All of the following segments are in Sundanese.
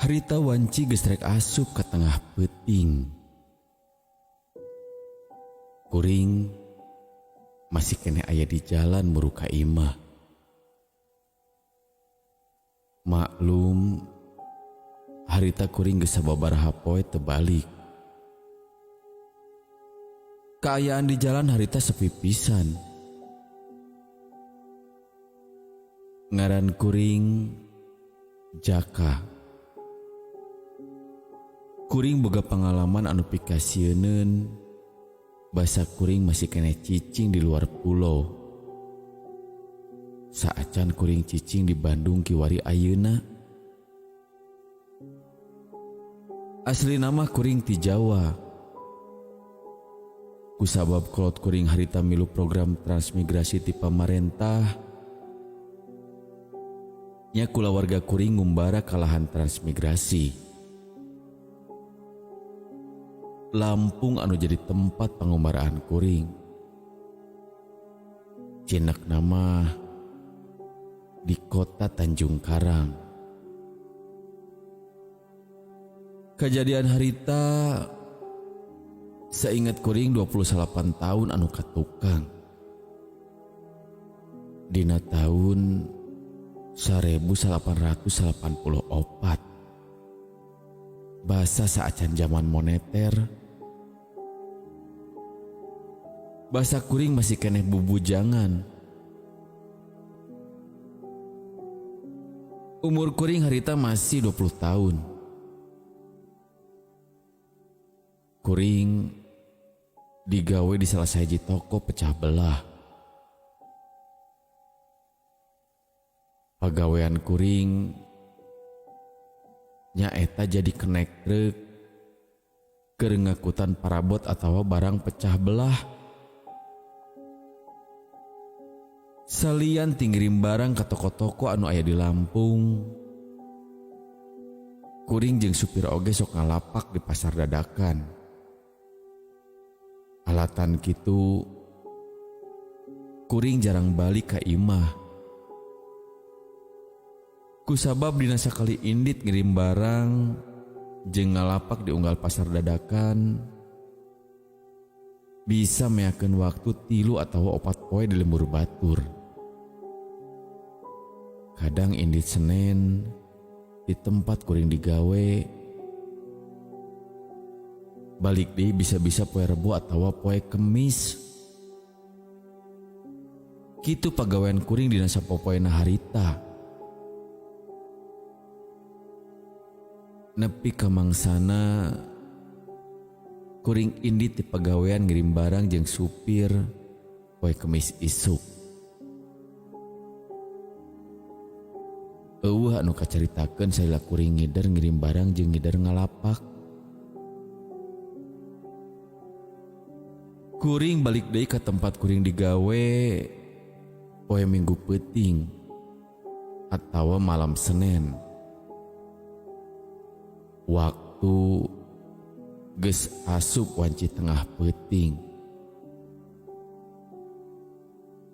Harita wanci geus rek asup ka tengah peuting. Kuring masih keneh aya di jalan muru ka imah. Maklum harita kuring geus sababaraha poe teu balik. Kaayaan di jalan harita sepi pisan. Ngaran kuring Jaka. Kuring boga pangalaman anu pikasieuneun basa kuring masih keneh cicing di luar pulau. Saacan kuring cicing di Bandung kiwari ayeuna. Aslina mah kuring ti Jawa. Kusabab kolot kuring harita milu program transmigrasi ti pamarentah, nya kulawarga kuring ngumbara ka lahan transmigrasi. Lampung anu jadi tempat pangumbaraan kuring. Cinekna mah di kota Tanjung Karang. Kajadian harita seingat kuring 28 tahun anu katukang. Dina tahun 1884. Basa saacan zaman moneter. Basa kuring masih keneh bubujangan. Umur kuring harita masih 20 tahun. Kuring digawe di salah sahiji toko pecah belah. Pagawean kuring nyaeta jadi kenek truk keur ngakutan parabot atawa barang pecah belah. Salian ti ngirim barang ka toko-toko anu aya di Lampung, kuring jeung supir oge sok ngalapak di pasar dadakan. Alatan kitu kuring jarang balik ka imah. Kusabab dina sakali indit ngirim barang jeung ngalapak di unggal pasar dadakan, bisa meakeun waktu 3 atawa 4 poe di lembur batur. Kadang indit Senin di tempat kuring digawe, balik deui bisa-bisa poe Rebo atawa poe Kemis. Kitu pagawean kuring dina sapopoena harita. Nepi ka mangsana kuring indit di pagawean ngirim barang jeung supir poe Kemis isuk. Eueuh anu kacaritakeun salila kuring ngider ngirim barang jeung ngider ngalapak. Kuring balik deui ka tempat kuring digawe poe Minggu peuting atawa malam Senin. Waktu geus asup wanci tengah peuting.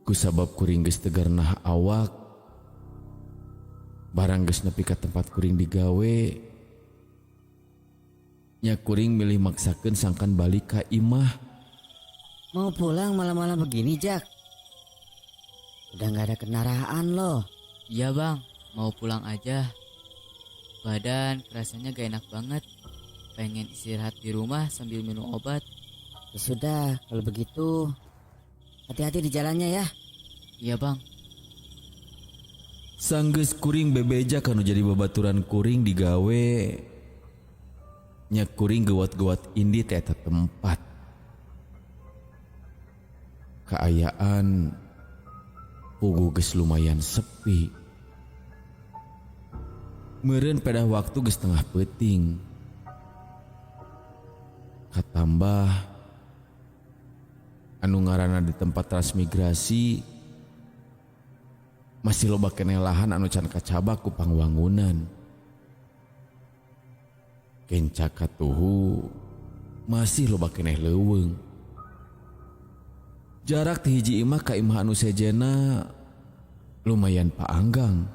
Kusabab kuring geus tegar nah awak, barang geus nepi ka tempat kuring digawe, nya kuring milih maksakeun sangkan balik ka imah. Mau pulang malam-malam begini, Jak? Udah nggak ada kendaraan loh. Iya bang, mau pulang aja. Badan rasanya gak enak banget. Pengen istirahat di rumah sambil minum obat. Ya sudah, kalau begitu hati-hati di jalannya ya. Iya bang. Sanggeus kuring bebeja kanu jadi babaturan kuring digawe, nya kuring gewat-gewat indit eta tempat. Kaayaan puguh geus lumayan sepi. Meureun pedah waktu geus tengah peuting. Katambah anu ngaranna di tempat transmigrasi masih loba keneh lahan anu can kacabak ku pangwangunan. Kenca katuhu masih loba keneh leuweung. Jarak ti hiji imah ka imah anu sejenna lumayan paanggang.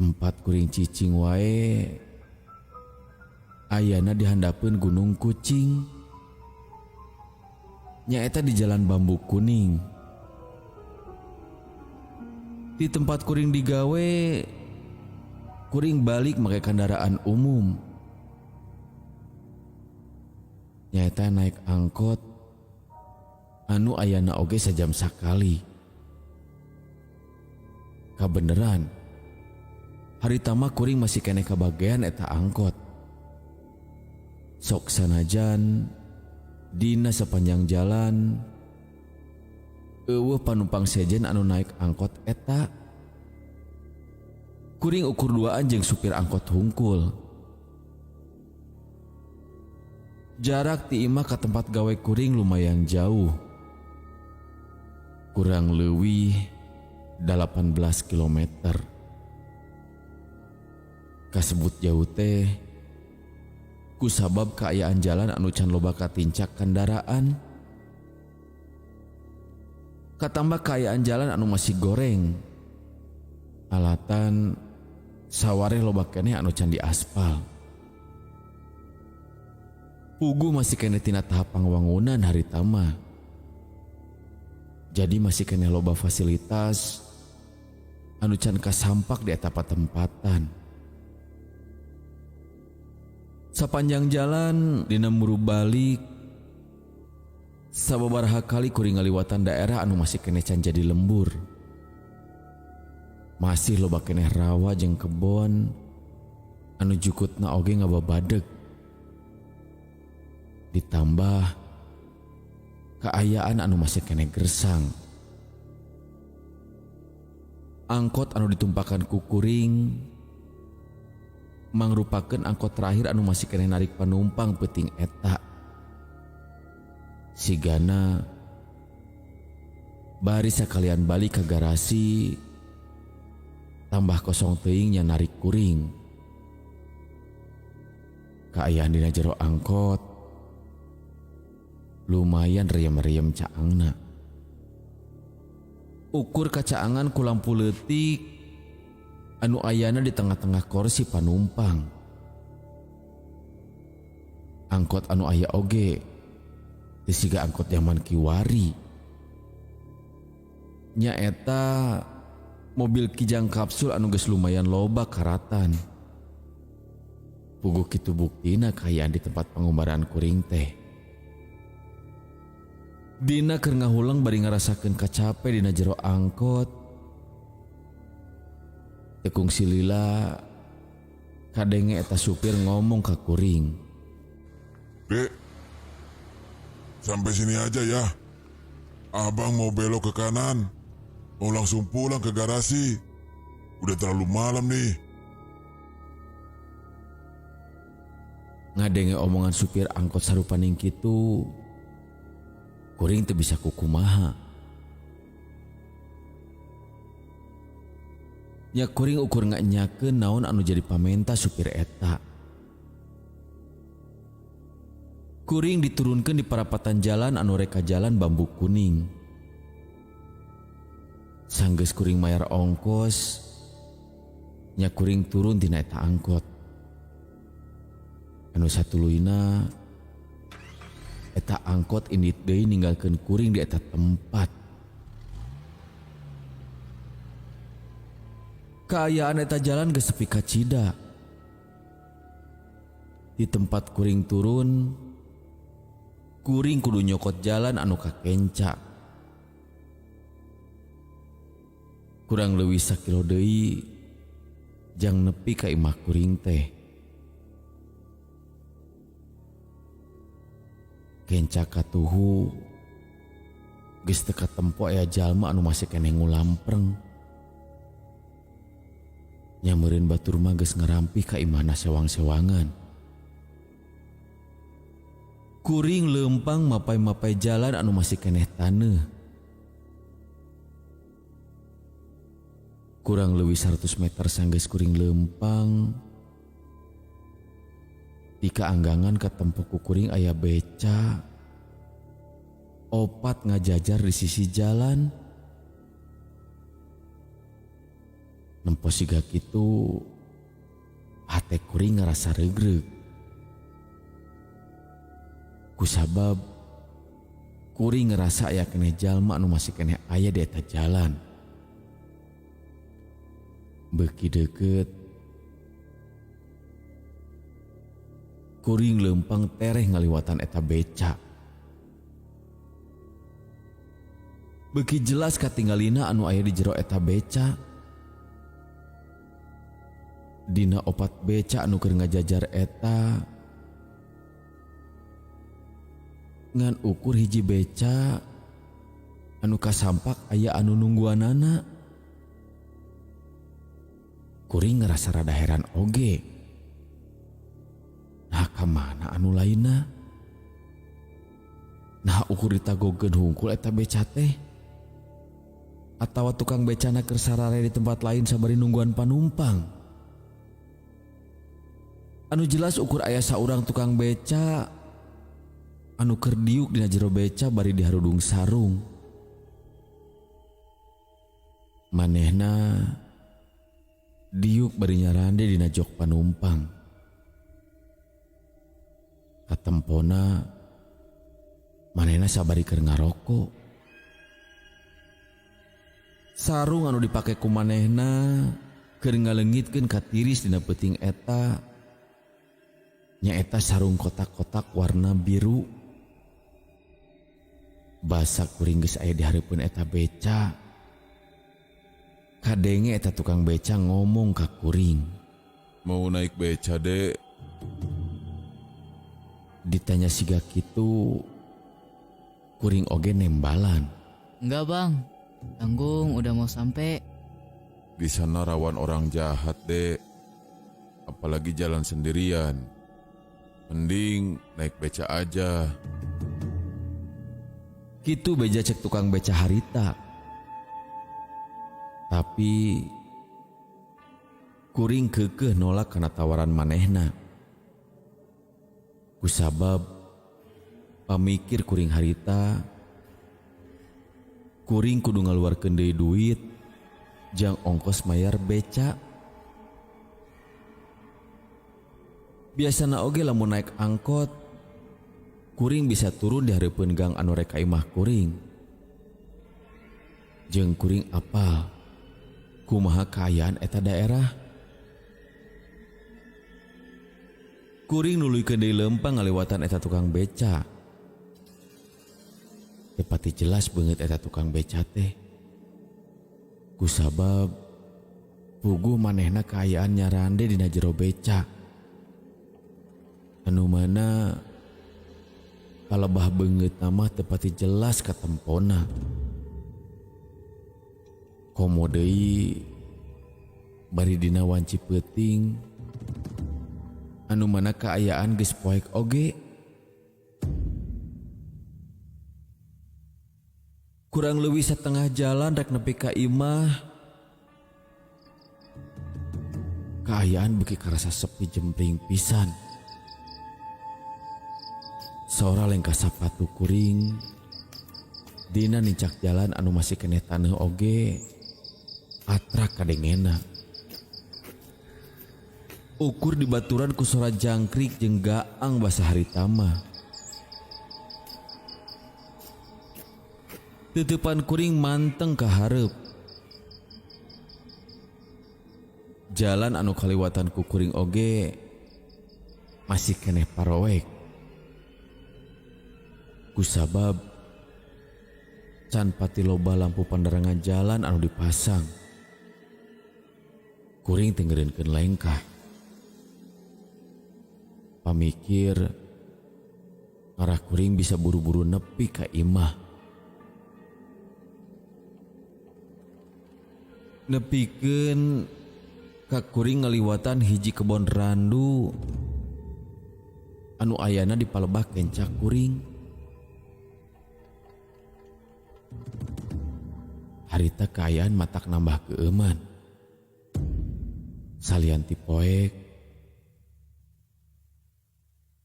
Tempat kuring cicing wae ayana dihandapeun Gunung Kucing. Nyaeta di Jalan Bambu Kuning. Di tempat kuring digawe, kuring balik make kendaraan umum. Nyaeta naik angkot anu ayana oge sajam sakali. Kabeneran, harita mah kuring masih keneh kabagean eta angkot. Sok sanajan dina sepanjang jalan eueuh panumpang sejen anu naik angkot eta. Kuring ukur duaan jeung supir angkot hungkul. Jarak ti imah ka tempat gawe kuring lumayan jauh. Kurang leuwih 18 kilometer. Kasebut jauh teh kusabab kaayaan jalan anu can loba katincak kendaraan. Katambah kaayaan jalan anu masih goreng. Alatan sawareh loba keneh anu can diaspal. Puguh masih keneh tina tahap pangwangunan harita mah. Jadi masih keneh loba fasilitas anu can kasampak di eta patempatan. Sapanjang jalan dina muru balik sababaraha kali kuring ngaliwatan daerah anu masih keneh can jadi lembur. Masih loba keneh rawa jeung kebon anu jukutna oge ngababadeg. Ditambah kaayaan anu masih keneh gersang. Angkot anu ditumpakan ku kuring mangrupakeun angkot terakhir anu masih keneh narik panumpang peuting eta. Sigana bari sakalian balik ka garasi tambah kosong teuing nya narik kuring. Kaayaan dina jero angkot lumayan riem-riem caangna. Ukur kacaangan ku lampu leutik anu ayana di tengah-tengah kursi panumpang. Angkot anu aya oge teu siga angkot zaman kiwari. Nyaeta mobil Kijang kapsul anu geus lumayan loba karatan. Puguh kitu buktina kaayaan di tempat pangumbaraan kuring teh. Dina keur ngahuleng bari ngarasakeun kacape dina jero angkot. Tekung silila kadenge eta supir ngomong ka kuring. Dek, sampai sini aja ya. Abang mau belok ke kanan. Mau langsung pulang ke garasi. Udah terlalu malam nih. Ngadenge omongan supir angkot sarupaning kitu, kuring teu bisa kukumaha. Nya kuring ukur nganyakeun naon anu jadi pamenta supir eta. Kuring diturunkeun di parapatan jalan anu reka jalan Bambu Kuning. Sanggeus kuring mayar ongkos, nya kuring turun tina eta angkot. Anu satuluyna eta angkot indit deui ninggalkeun kuring di eta tempat. Kaayaan eta jalan geus sepi kacida. Di tempat kuring turun, kuring kudu nyokot jalan anu kakenca. Kurang leuwih sakilo deui jang nepi ka imah kuring teh. Kenca katuhu geus teu katempo aya jalma anu masih keneh ngulampreng. Nyameureun batur mah geus ngarampih ka imahna sewang-sewangan. Kuring leumpang mapai-mapai jalan anu masih keneh taneuh. Kurang leuwih 100 meter sanggeus kuring leumpang. Di kaanggangan katempo ku kuring aya beca opat ngajajar di sisi jalan. Nempo siga kitu hate kuring ngarasa regreg. Kusabab kuring ngerasa aya keneh jalma anu masih keneh aya di eta jalan. Beuki deukeut kuring leumpang tereh ngaliwatan eta beca. Beuki jelas katinggalina anu aya di jero eta beca. Dina opat beca anu keur ngajajar eta ngan ukur hiji beca anu kasampak aya anu nungguanana. Kuring ngerasa rada heran oge. Nah ka mana anu lainna? Nah ukur ditagogeun hungkul eta beca teh. Atawa tukang becana keur sarare di tempat lain sabari nungguan panumpang. Anu jelas ukur aya saurang tukang beca anu keur diuk dina jero beca bari diharudung sarung. Manehna diuk bari nyarande dina jok panumpang. Katempona manehna sabari keur ngaroko. Sarung anu dipake ku manehna keur ngaleungitkeun katiris dina peuting eta nyaeta sarung kotak-kotak warna biru. Basa kuring geus aya di hareupeun eta beca. Kadenge eta tukang beca ngomong ka kuring. Mau naik beca, Dek? Ditanya siga kitu, kuring oge nembalan. Enggak, Bang. Tanggung udah mau sampai. Di sana rawan orang jahat, Dek. Apalagi jalan sendirian. Mending naik beca aja. Kitu beja cek tukang beca harita. Tapi kuring keukeuh nolak kana tawaran manehna. Kusabab pamikir kuring harita, kuring kudu ngaluarkeun deui duit jang ongkos mayar beca. Biasana oge lamun naik angkot, kuring bisa turun di hareupeun gang anu rek ka imah kuring. Jeung kuring apal kumaha kaayaan eta daerah. Kuring nuluykeun deui leumpang ngaliwatan eta tukang beca. Teu pati jelas beungeut eta tukang beca teh. Kusabab puguh manehna kaayaan nyarande dina jero beca. Anu mana palebah beungeut mah teu pati jelas katempona. Komo deui bari dina wanci peuting anu mana kaayaan geus poek oge. Kurang leuwih setengah jalan rek nepi ka imah, kaayaan beuki karasa sepi jempling pisan. Sora lengkah sapatu kuring dina nincak jalan anu masih keneh taneuh oge atrak kadengena. Ukur dibaturan ku sora jangkrik jeung gaang basa harita mah. Teuteupan kuring manteng ka hareup. Jalan anu kaliwatan ku kuring oge masih keneh parowek. Kusabab can pati loba lampu penerangan jalan anu dipasang. Kuring teu ngeureunkeun lengkah. Pamikir ngarah kuring bisa buru-buru nepi ka imah. Nepikeun ka kuring ngaliwatan hiji kebon randu anu ayana di palebah kencak kuring. Harita kaayaan matak nambah keeuman. Salian ti poek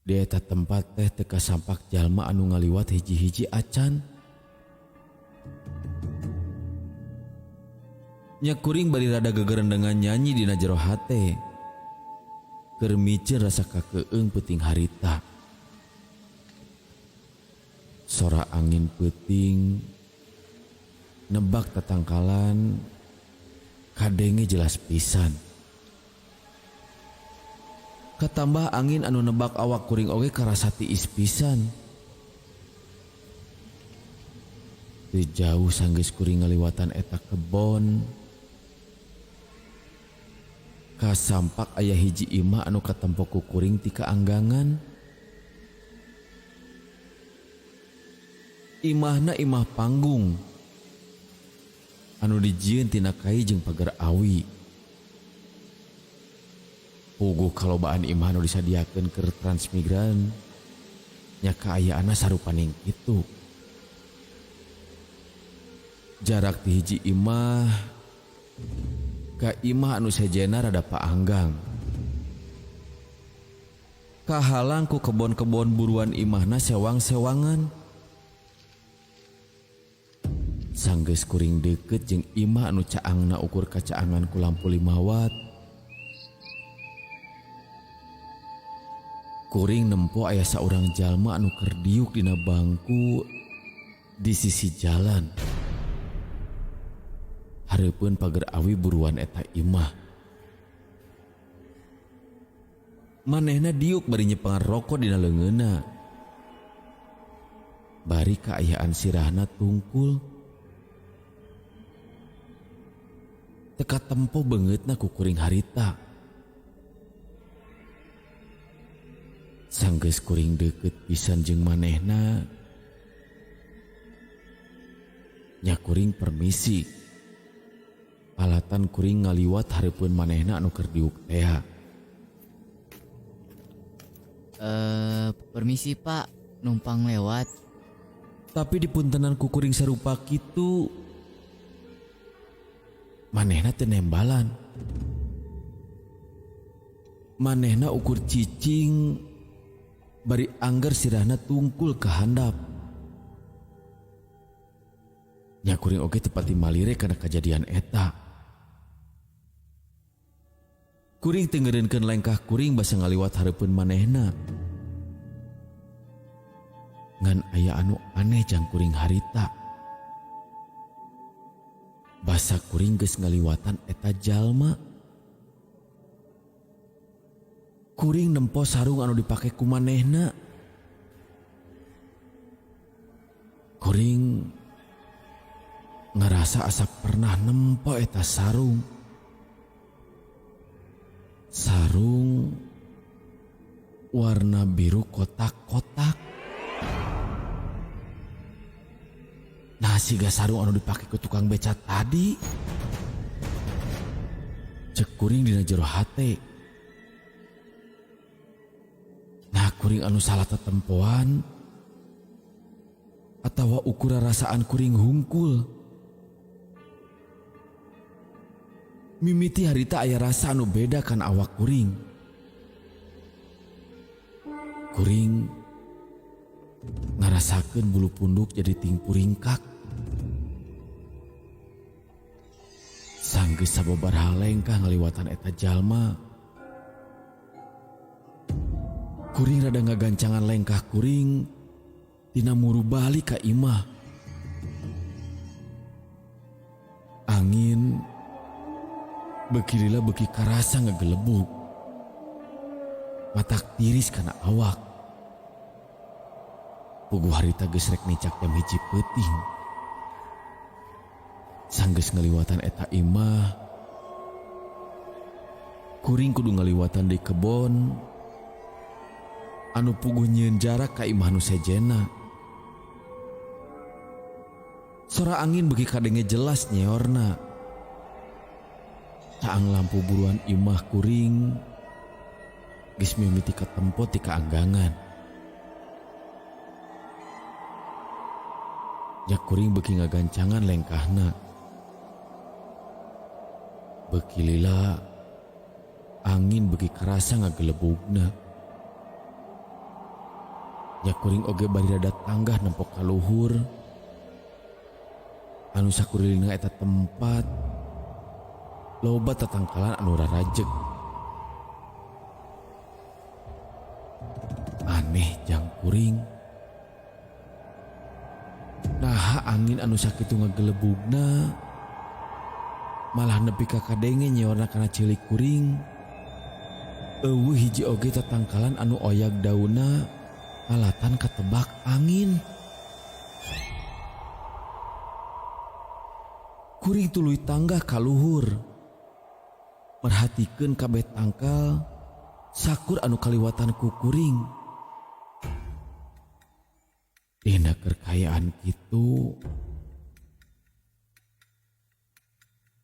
di eta tempat teh teu kasampak jalma anu ngaliwat hiji-hiji acan. Nya kuring bari rada gegerendengan nyanyi dina jero hate. Keur miceun rasa kakeung peuting harita. Sora angin peuting nebak tatangkalan kadenge jelas pisan. Katambah angin anu nebak awak kuring oge karasa tiis pisan. Teu jauh sanggeus kuring ngaliwatan eta kebon. Kasampak aya hiji imah anu katempo ku kuring ti kaanggangan. Imahna imah panggung anu dijieun tina kai jeung pagar awi. Puguh kalobaan imah anu disadiakeun keur transmigran nya kaayaanna sarupaning kitu. Jarak ti hiji imah ka imah anu sejena rada paanggang. Kahalang ku kebon-kebon buruan imahna sewang-sewangan. Sanggeus kuring deukeut jeung imah anu caangna ukur kacaangan ku lampu 5 watt. Kuring nempo aya saurang jalma anu keur diuk dina bangku di sisi jalan. Hareupeun pager awi buruan eta imah. Manehna diuk bari nyepengan rokok dina leungeunna. Bari kaayaan sirahna tungkul. Teka tempo beungeutna ku kuring harita. Sanggeus kuring deukeut pisan jeung manehna, nya kuring permisi. Alatan kuring ngaliwat hareupeun manehna anu keur diuk tea. Permisi Pak, numpang lewat. Tapi dipuntenan ku kuring sarupa kitu, manehna teu nembalan. Manehna ukur cicing bari angger sirahna tungkul ka handap. Nya kuring oge teu pati malire kana kajadian eta. Kuring teu ngeureunkeun lengkah kuring basa ngaliwat hareupeun manehna. Ngan aya anu aneh jang kuring harita. Basa kuring geus ngaliwatan eta jalma. Kuring nempo sarung anu dipake ku manehna. Kuring ngerasa asa pernah nempo eta sarung. Sarung warna biru kotak-kotak. Nah siga sarung anu dipake ku tukang beca tadi. Cek kuring dina jero hate. Nah kuring anu salah tetempoan atawa ukuran rasaan kuring hungkul. Mimiti harita aya rasa anu beda kan awak kuring. Kuring ngarasakeun bulu punduk jadi tingpuringkak. Sanggeus sababaraha lengkah ngaliwatan eta jalma. Kuring rada ngagancangan lengkah kuring tina muru balik ka imah. Angin beuki lila beuki karasa ngagelebug. Matak tiris kana awak. Puguh harita geus rek nicak jam 1 peuting. Sanggeus ngaliwatan eta imah, kuring kudu ngaliwatan di kebon anu puguh nyieun jarak ka imah nu sejena. Sora angin beuki kadenge jelas nyeorna. Caang lampu buruan imah kuring geus mimiti katempo ti kaanggangan. Nya kuring beuki ngagancangan lengkahna. Beuki lila angin beuki karasa ngagelebugna. Nya kuring oge bari rada tanggah nempok ka luhur anu sakurilingna eta tempat Loba tatangkalan anu rarajeg. Aneh jang kuring. Naha angin anu sakitu ngagelebugna malah nepi ka kadenge nyeorna kana ceulik kuring. Eueuh hiji oge tatangkalan anu oyag dauna alatan katebak angin. Kuring tuluy tanggah ka luhur. Merhatikeun kabeh tangkal sakur anu kaliwatan ku kuring. Dina keur kaayaan kitu,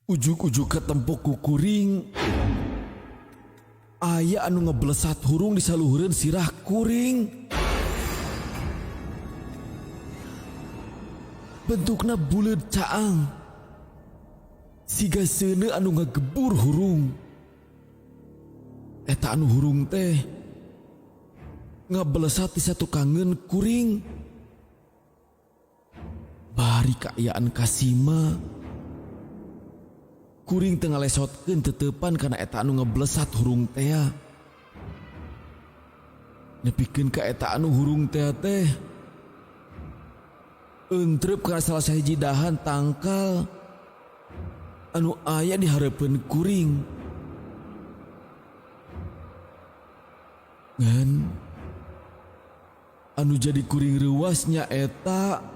ujug-ujug katempo ku kuring aya anu ngeblesat hurung di saluhureun sirah kuring. Bentukna buleud caang, siga seuneu anu ngagebur hurung. Eta anu hurung teh ngablesat di satu kangen kuring. Bari kaayaan kasima, kuring teu ngalesotkeun teteupan kana eta anu ngeblesat hurung tea. Nepikeun ka eta anu hurung tea teh entrep kana salah sahiji dahan tangkal anu aya di hareupeun kuring. Ngan anu jadi kuring reuas nya eta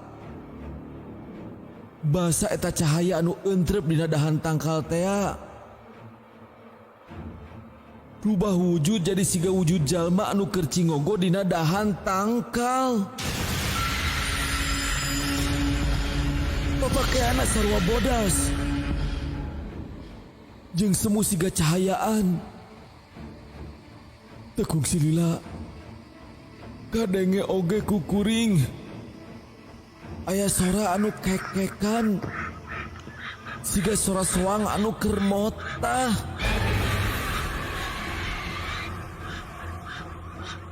basa eta cahaya anu entrep dina dahan tangkal tea rubah wujud jadi siga wujud jalma anu keur cingogo dina dahan tangkal. Papakeana sarua bodas jeung semu siga cahayaan. Teu kungsi lila kadenge oge ku kuring aya sora anu kekekan siga sora soang anu keur motah.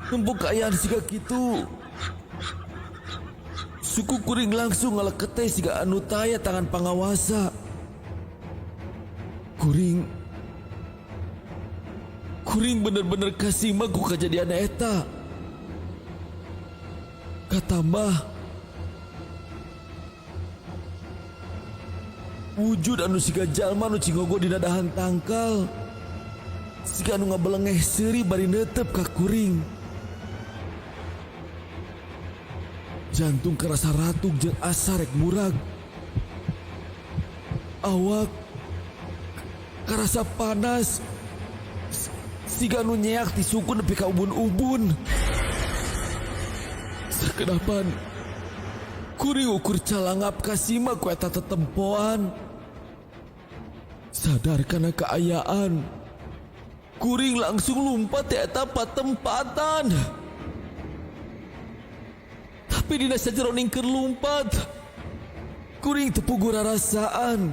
Nempo kaayaan siga kitu, suku kuring langsung ngalekete siga anu taya tangan pangawasa. Kuring bener-bener kasima ku kajadian eta. Katambah wujud anu siga jalma nu cingogo dina dahan tangkal, siga anu ngabelengeh seuri bari neuteup ka kuring. Jantung kerasa ratug jeung asa rek murag. Awak karasa panas siga nu nyeak ti suku nepi ka ubun-ubun. Sakedapan kuring ukur calangap kasima ku eta tetempoan. Sadar kana kaayaan, kuring langsung lumpat ti eta patempatan. Tapi dina sajeroning keur lumpat, kuring teu puguh rarasaan.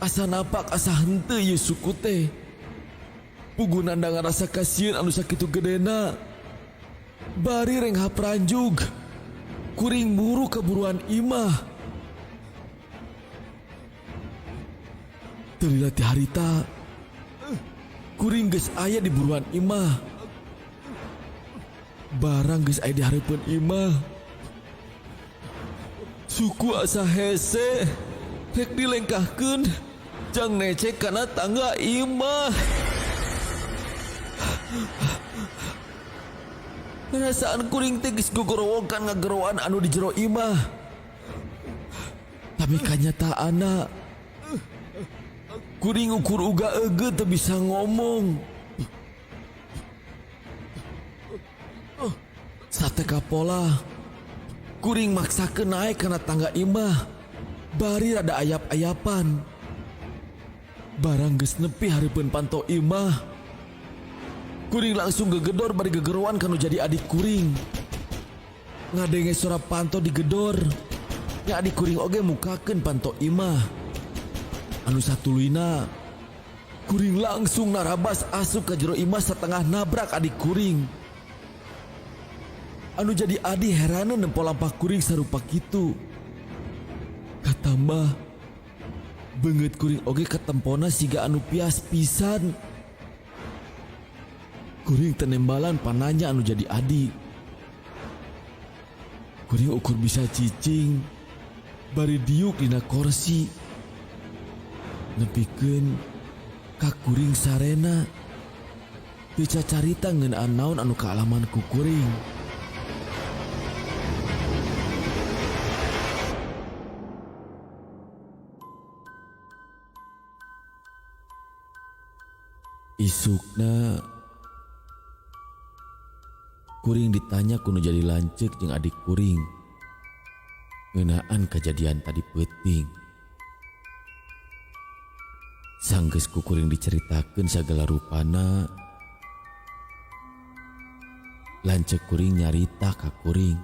Asa napak asa henteu ieu suku teh. Puguh nandang rasa kasieun anu sakitu gedena. Bari renghap ranjug, kuring buru keburuan imah. Teu lila ti harita, kuring geus aya di buruan imah. Barang geus aya di hareupeun imah. Suku asa hese, rek dilengkahkeun jang necek kana tangga imah. Perasaan kuring teh geus gogorowokan ngageroan anu di jero imah. Tapi kanyataanna kuring ukur uga eugeut teu bisa ngomong. Sate kapola kuring maksakeun naek kana tangga imah bari rada ayap-ayapan. Barang geus nepi hareupeun panto imah, kuring langsung gegedor bari gegeroan kanu jadi adik kuring. Ngadenge sora panto digedor, nya adik kuring oge mukakeun panto imah. Anu satuluyna kuring langsung narabas asup ka jero imah satengah nabrak adik kuring. Anu jadi adi heraneun nempo lampah kuring sarupa kitu. Katambah Beungeut kuring oge katempona siga anu pias pisan. Kuring teu nembalan pananya anu jadi adi. Kuring ukur bisa cicing bari diuk dina korsi. Nepikeun ka kuring sarena. Teu cacarita ngeunaan naon anu kaalaman ku kuring. Isukna kuring ditanya ku nu jadi lanceuk jeung adik kuring ngeunaan kajadian tadi peuting. Sanggeus ku kuring diceritakeun sagala rupana, lanceuk kuring nyarita ka kuring.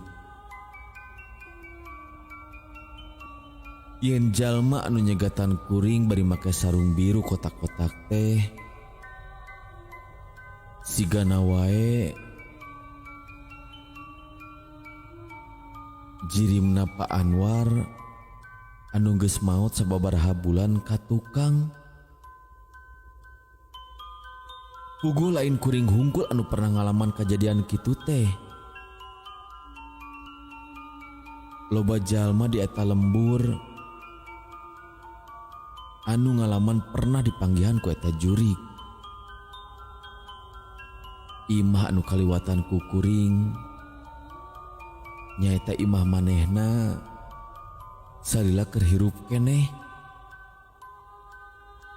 Yen jalma anu nyegatan kuring bari make sarung biru kotak-kotak teh sigana wae jirimna Pak Anwar anu geus maot sababaraha bulan ka tukang. Puguh lain kuring hungkul anu pernah ngalaman kajadian kitu teh. Loba jalma di eta lembur anu ngalaman pernah dipanggihan ku eta jurig. Imah anu kaliwatan ku kuring nyaeta imah manehna salila keur hirup keneh.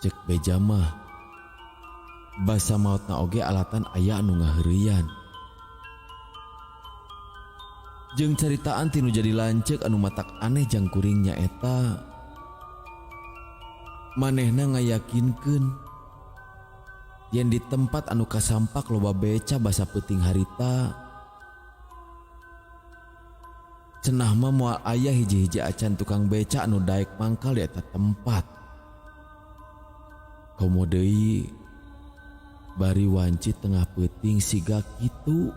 Cek beja mah basa maotna oge alatan aya anu ngaheureuyan. Jeung caritaan tinu jadi lanceuk anu matak aneh jang kuring nyaeta manehna ngayakinkeun yen di tempat anu kasampak loba beca basa peuting harita cenah mah moal aya hiji-hiji acan tukang beca anu daek mangkal di eta tempat. Komo deui bari wanci tengah peuting siga kitu.